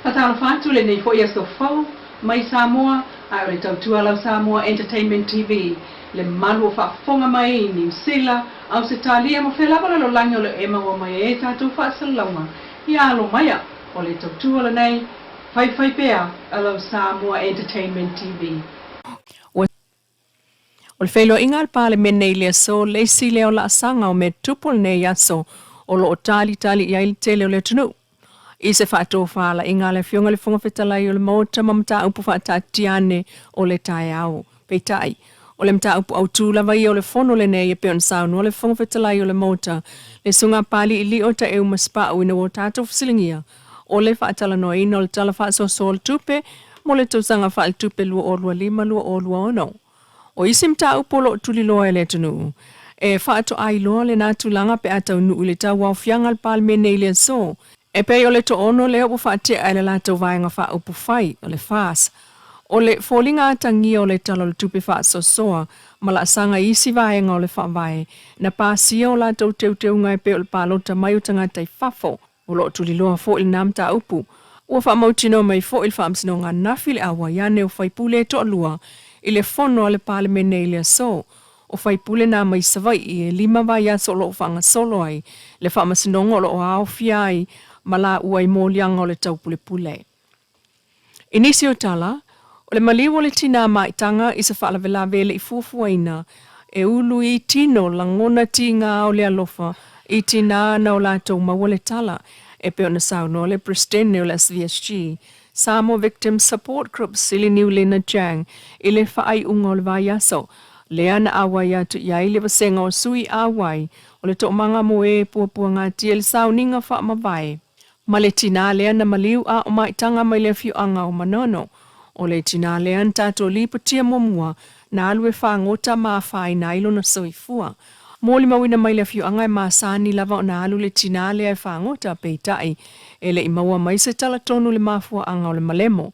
Faatalofa atu lenei foi aso fou mai Samoa, ae o le tautua lau Samoa Entertainment TV, le malu o faafofoga mai i Niu Sila, Ausetalia ma fea lava lalolagi o lo o e maua mai ai tatou faasalalauga. Ia alo maia, o le tautua lenei, faifai pea a lau Samoa Entertainment TV. Ua O le feiloaiga a le Palemene i le aso le isi lea o laasaga o mea tupu o lenei aso o lo o talitali i ai le tele o le atunuu. I se faatofalaiga a le Afioga i le Fofoga Fetalai o le Maota ma mataupu faataatitia ane o le taeao. Peitai, o le mataupu autu lava ia o le fono lenei e pei ona saunoa le Fofoga Fetalai o le Maota, le Susuga a Papaliilio Taeu Masepau ina ua tatou fesiligia o le faatalanoaina o le Tala Faasoasoa o le Tupe mo le tausaga faaletupe 2025/2026. O isi mataupu o lo o tuliloa e le atunuu, e faatoailoa lena tulaga pe a taunuu i le tauaofiaga a le Palemene i le aso. E pei o le toono lea ua faatea e le latou Vaega Faaupufai, o le FAS, o le foliga atagia o le Tala o le Tupe Faasoasoa ma laasaga i isi vaega o le Faavae na pasia o latou teuteuga e pei o le palota mai o tagata i fafo. O lo o tuliloa foi lena mataupu. Ua faamautinoa mai foi le Faamasinoga ananafi le auai ane o faipule e toalua i le fono a le Palemene i le aso. O faipule na mai Savaii e lima vaiaso o lo o faagasolo ai le faamasinoga o lo o aofia ai ma laua i moliaga o le taupulepule. I nisi o tala, o le maliu o le tinā maitaga i se faalavelave e le i fuafuaina, e ulu i tino lagona tigā o le alofa i tinā na o latou maua le tala, e pei ona saunoa le Peresetene o le SVSG, Samoa Victims Support Group Siliniu Lena Chang i le faaiuga o le vaiaso, lea na auai atu i ai le vasega o sui auai o le toomaga mo e puapuagatia i le sauniga faamavae. Ma le tinā lea na maliu a o maitaga mai le afioaga o Manono. O le tinā lea na tatou lipotia muamua na alu e fagota ma afaina ai lona soifua. Molimauina mai le afioaga e masani lava ona alu le tinā lea e fagota, peitai, e le i maua mai se tala tonu i le mafuaaga o le malemo.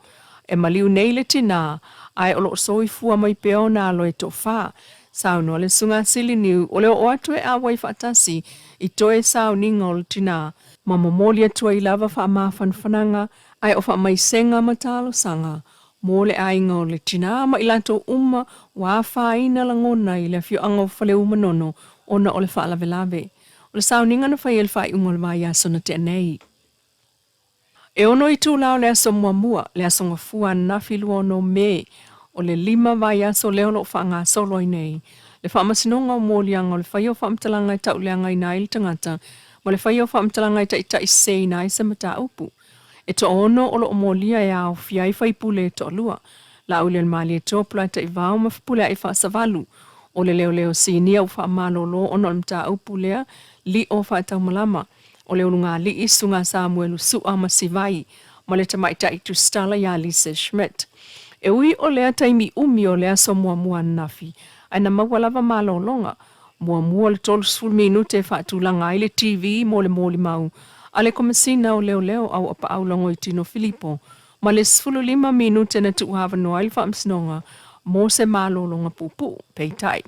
E maliu nei le tinā, ae o lo o soifua mai pea ona alo e toafa. Saunoa le Susuga a Siliniu, o le oo atu e auai faatasi i toe sauniga o le tinā, ma momoli atu ai lava faamafanafanaga ae o faamaisega ma talosaga mo le aiga o le tinā ma i latou uma ua afaina lagona i le afioaga o Faleu-Manono ona o le faalavelave. O le sauniga na faia i le faaiuga o le vaiaso na tea nei. E ono itula o le aso muamua, le aso Gafua ananafi 26 Me, o le lima vaiaso lea o lo o faagasolo ai nei le Faamasinoga o Moliaga o le faia o faamatalaga e tauleagaina ai le tagata ma le faia o faamatalaga e taitaiseseina ai se mataupu. E toaono o lo o molia e aofia ai faipule e toalua, Laaulialemalietoa Polataivao ma Fepuleai Faasavalu, o le leoleo sinia ua faamalolo ona o le mataupu lea lio faataumalama. O le ulugalii Susuga Samuelu Su'a ma Sivai ma le tamaitai Tusitala ia Lisa Schmidt. E ui o lea taimi umi o le aso muamua ananafi, ae na maua lava malologa muamua o le 30 minute e faatulaga ai le TV mo le molimau a le Komesina o Leoleo Auapaau Logoitino Filipo ma le 15 minute na tuuavanoa ai le Faamasinoga mo se malologa puupuu. Peitai,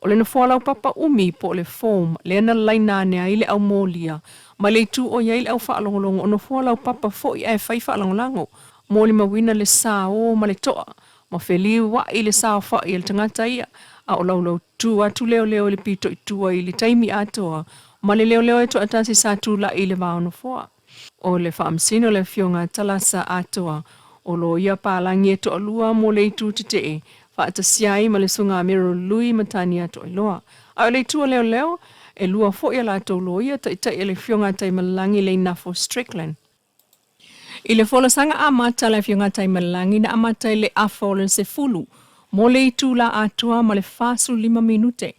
o le nofoa laupapa umi po o le form lea na laina ane ai le au molia mai le itu o i ai le au faalogologo o nofoa laupapa foi ae fai faalagolago, molimauina le sao ma le toa ma feliuai le saofai a le tagata ia a o laulautu atu leoleo i le pito i tua i le taimi atoa ma le leoleo e toatasi sa tulai i le va o nofoa. O le Faamasino le Afioga a Talasa Atoa, o loia palagi e toalua mo le itu tetee, faatasi ai ma le Susuga Meryl Lui Matania Toailoa. A o le itu o leoleo, e lua foi a latou loia taitai e le Afioga a Taimalelagi Leinafo Strickland. I le folasaga amata a le Afioga a Taimalelagi na amata i le afa o le sefulu mo le itula atoa ma le 45 minute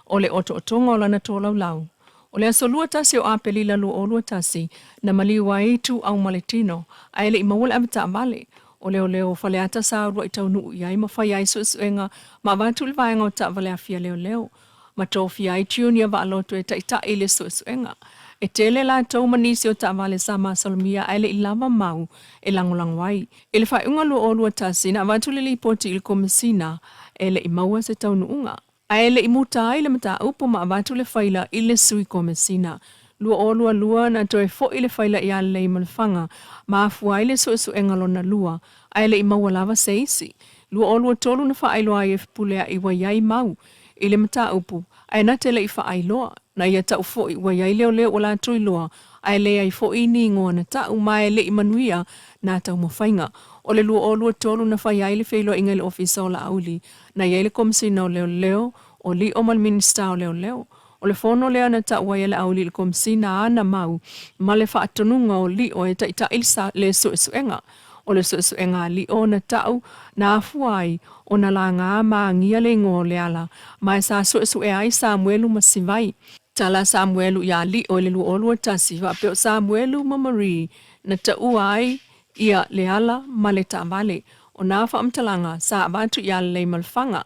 o le otootoga o lana tolaulau. O le aso 21 o Aperila 2021, na maliu ai Ituau ma le tino, ae le i maua le avetaavale. O leoleo o Faleata sa uluai taunuu i ai ma fai ai suesuega ma avatu i le vaega o taavale afia leoleo, ma tofia ai Junior Vaaloto e taitai i le suesuega. E tele latou ma nisi o taavale sa masalomia ae le i lava mau e lagolago ai. I le faaiuga 2021, na avatu le lipoti i le Komesina e le i maua se taunuuga. Ae le i muta ai le mataupu ma avatu le faila i le Sui Komesina. 2022 na toe fo'i le faila ia Leimalefaga ma afua ai le su'esu'ega lona lua, ae le i maua lava se isi. 2023 na faailoa ai e Fepulea'i ua i ai mau i le mataupu ae na te le i faailoa. Na ia ta'u fo'i ua i ai leoleo ua latou iloa ae leai fo'i ni igoa na ta'u ma e le i manuia nā taumafaiga. O le 2023 na fai ai le feiloaiga i le Ofisa o Laauli na i ai le Komesina o Leoleo o Li'o ma le Minisita o Leoleo. O le fono lea na ta'u ai e Laauli i le Komesina ana mau ma le faatonuga o Li'o e taita'i le su'esu'ega. O le su'esu'ega a Li'o na ta'u na afua ai ona lagā ma agia le igoa o Leala ma e sa su'esu'ea ai Samuelu ma Sivai. Tala Samuelu iā Li'o i le 2021 faapea o Samuelu ma Marie na ta'ua ai ia Leala ma le taavale. O nā faamatalaga sa avatu iā Leleimalfaga.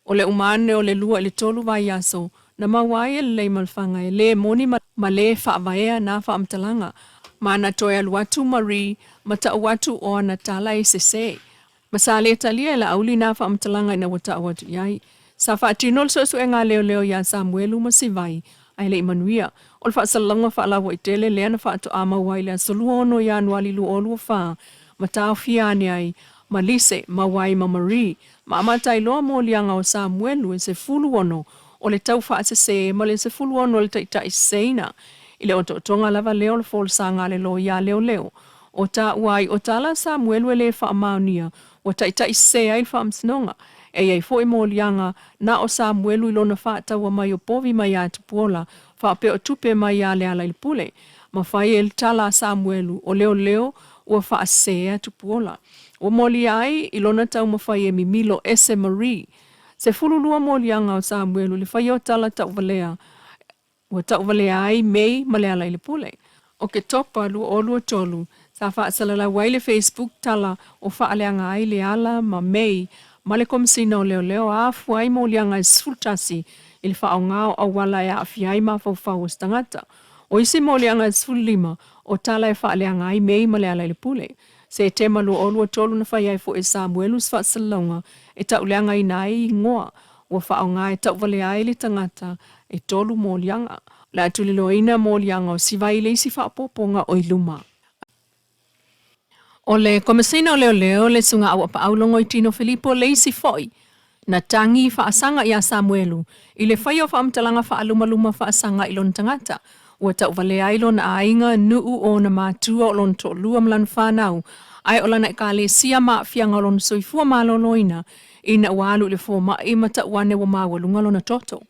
O le uma ane o le 2 i le 3 vaiaso na maua ai e Leleimalfaga e lē moni ma lē faavaea nā faamatalaga ma na toe alu atu Marie ma ta'u atu o ana tala e sesē. Ma sa lē talia e Laauli nā faamatalaga ina ua ta'u atu i ai. Sa faatino le su'esu'ega a leoleo iā Samuelu ma Sivai ae le i manuia. O le faasalalauga faalauaitele lea na faatoā maua ai i le aso 26 Ianuali 2024 ma taofia ane ai ma Lise maua ai ma Marie ma amata ai loa moliaga o Samuelu e 16 o le tau faasesē ma le 16 o le taita'i seseina. I le otootoga lava lea o le folasaga a le loia a leoleo o taua ai o tala a Samuelu e lē faamaonia ua taita'i sesē ai le faamasinoga. E i ai fo'i moliaga na o Samuelu i lona faataua mai o povi mai iā Tupuola faapea o tupe mai iā Lealailepule. Ma fai ai le tala a Samuelu o leoleo ua faasesē Tupuola. Ua molia ai i lona taumafai e mimilo ese Marie. 12 moliaga o Samuelu i le faia o tala ta'uvalea ua ta'uvalea ai Mei ma Lealailepule. Oketopa 2023, sa faasalalau ai i le Facebook tala o faaleaga ai Leala ma Mei ma le Komesina o Leoleo a afua ai moliaga e 11 i le faaaoga o auala e aafia ai mafaufau o se tagata. O isi moliaga e 15 o tala e faaleaga ai Mei ma Lealailepule. Setema 2023 na fai ai fo'i e Samuelu se faasalalauga e ta'uleagaina ai igoa ua faaaoga e ta'uvalea ai le tagata e tolu moliaga. O le a tuliloaina moliaga o Sivai i le isi faaopoopoga o i luma. O le Komesina o Leoleo le Susuga Auapaau Logoitino Filipo le isi fo'i na tagi faasaga iā Samuelu i le faia o faamatalaga faalumaluma faasaga i lona tagata ua ta'uvalea ai lona aiga, nu'u, o ona matua, o lona to'alua ma lana fanau, ae o lana ekalesia ma aafiaga o lona soifua maloloina ina ua alu i le foma'i ma ta'u ane ua maualuga lona toto.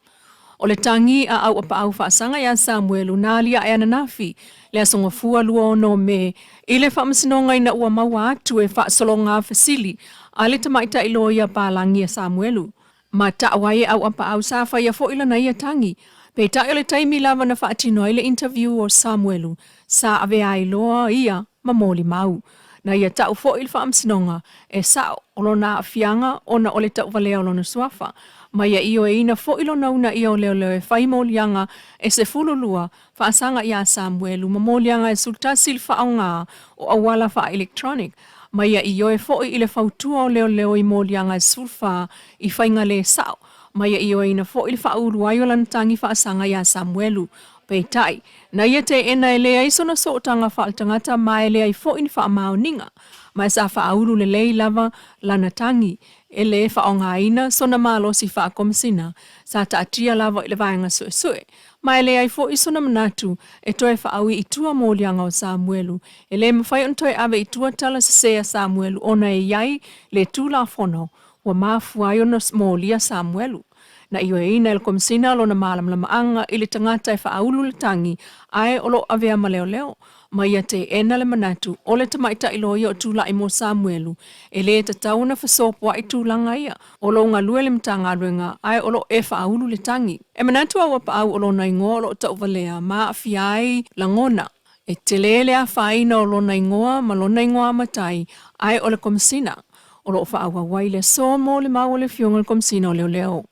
O le tagi a Auapaau faasaga iā Samuelu na alia'e ananafi le Aso Gafua 26 Me i le faamasinoga ina ua maua atu e faasologa fesili a le tamaitai loia palagi a Samuelu. Ma ta'u ai e Auapaau sa faia fo'i lana ia tagi. Peitai o le taimi lava na faatino ai le interview o Samuelu sa avea ai loa ia ma molimau. Na ia ta'u fo'i i le faamasinoga e sa'o o lona aafiaga ona o le ta'uvalea o lona suafa. Ma ia ioeina fo'i lona uunaia o leoleo e fai moliaga e 12 faasaga iā Samuelu ma moliaga e 11 i le faaaogā o auala faa-electronic. Ma ia ioe fo'i i le fautua o leoleo i moliaga e 14 i faiga lē sa'o. Ma ia ioeina fo'i le faaulu ai o lana tagi faasaga iā Samuelu. Peitai, na ia teena e leai sona sootaga faaletagata ma e leai fo'i ni faamaoniga, ma e sa faaulu lelei lava lana tagi e lē faaaogaina sona malosi faakomasina sa taatia lava i le vaega su'esu'e, ma e leai fo'i sona manatu e toe faaui i tua moliaga o Samuelu. E lē mafai ona toe ave i tua tala sesē a Samuelu ona e i ai le Tulafono ua mafua ai ona molia Samuelu. Na ioeina e le Komesina lona malamalamaaga i le tagata e faaulu le tagi ae o lo o avea ma leoleo, ma ia teena le manatu o le tamaitai loia o tula'i mo Samuelu e lē tatau ona fesopoa'i tulaga ia o lo o galue le Matagaluega ae o lo o e faaulu le tagi. E manatu Auapaau o lona igoa o lo o ta'uvalea ma aafia ai lagona. E tele le afaina o lona igoa ma lona igoa matai ae o le Komesina o lo o faaauau ai le aso mo le mau a le Afioga i le Komesina o Leoleo.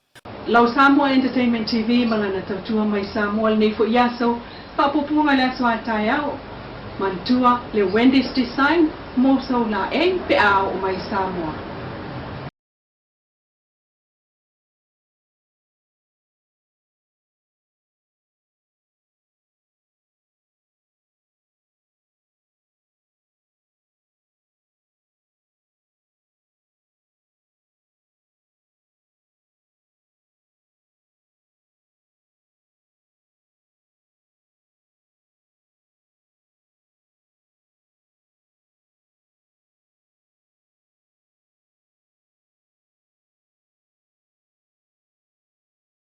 Lau Samoa Entertainment TV ma lana tautua mai Samoa lenei fo'i aso, faapuapuaga i le aso a taeao. Manatua le Wendy's Design mo sou laei pe a oo mai i Samoa.